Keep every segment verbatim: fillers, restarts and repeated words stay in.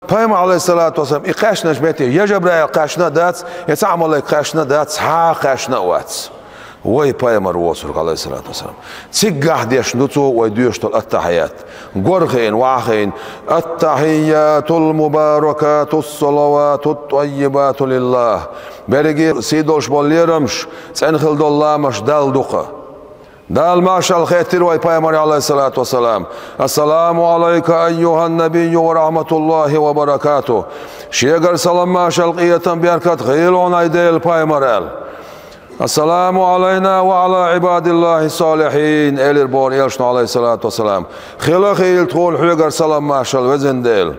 Пайхамар, Ӏалайхиссалату вассалам, и кхаьчначу метте я Жабраил кхаьчна а дац, я цхьа а малайк кхаьчна а дац, цхьа а кхаьчна а вац. Вай пайхамар воцург, Ӏалайхиссалату вассалам. Циггахь дешна ду цо вай доьшуш долу аттахьият. Гор хиъна, ваха хиъна: «Аттахьиятул мубаракатус салаватут таййибату лиллахь». Берриге сий долуш болу лерамаш, цӀена хила долу ламаш Далла ду-кх. Дала маршалла хеттира вай пайхамаре, Ӏалайхиссалату вассалам: «Ассаламу Ӏалайка, айюхьан набийю ва рахьматуллахьи ва баракатухь». Шегара салам, маршалла, къинхетам, беркат хуьлда хьуна, ай Делан пайхамар, аьлла. «Ассаламу Ӏалайна ва Ӏала Ӏибадиллахьи салихьин», элира боху элчано, Ӏалайхиссалату вассалам. Хила хуьлда тхуна хьоьгара салам, маршалла, везан Дела.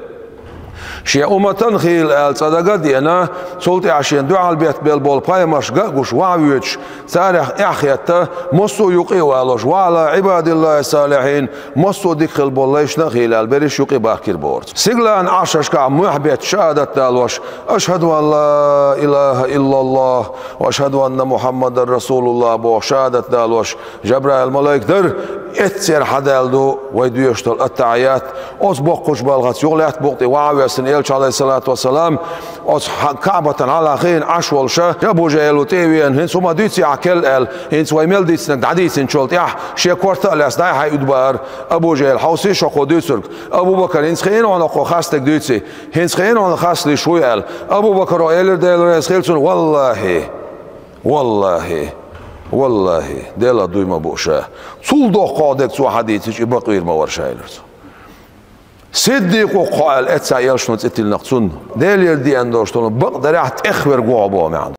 Шен умматан хила аьлла цӀа дага а деана, цул тӀаьхьа шена дуьхьал беттабелла болу пайхамарш ган а гуш, ваха а воьдуш, царах эхь хетта, массо а юкъе а валош, «ва Ӏала Ӏибадиллахьи салихьин», массо а дика хила болу лайшна а хила аьлла, берриш юкъе бахкийра бохург. Стигалан Ӏаршашкахь мохь бетташ шахьадат далош: «Ашхьаду ан ла илахьа иллаллахь ва ашхьаду анна Мухьаммадан расулуллахь», бохуш шахьадат далош Жабраил малайк дара, эццера хьадаьлла ду вай доьшуш долу аттахьият. Оцу боккхачу балхаца юха лаьтта букъа тӀе ваха а воьссина, элча, Ӏалайхиссалату вассалам, оцу хьа-, КаӀбатан хьалха хиъна Ӏаш волуш, Абу ЖахӀил ву тӀе а веана, хӀинца хӀума дуьйций ахь керла аьлла, хӀинца вай мел дийцинарг дӀадийцинчул тӀаьхьа шен корта а лаьцна дӀай-хьай уьду бахара. Абу ЖахӀил: «Хьовсий шуна кхо дуьйцург». Абу Бакар: «ХӀинца хиъна хьуна кхо хастаг дуьйций? ХӀинца хиъна хьуна хасталуш вуй?» аьлла. Абу Бакаро элира, Дела реза хила цунна: «Валлахьи, валлахьи, валлахьи, Делах дуй ма бу ша. Цул доккхох дерг цо хьадийцича, и бакъвийр ма вара ша», элира цо. Сиддикъ ву-кх хьо аьлла, эццахь элчано цӀе тиллина-кх цунна. Делера деана долуш долу бакъдарехь тӀехверг ву хьо боху маьӀна.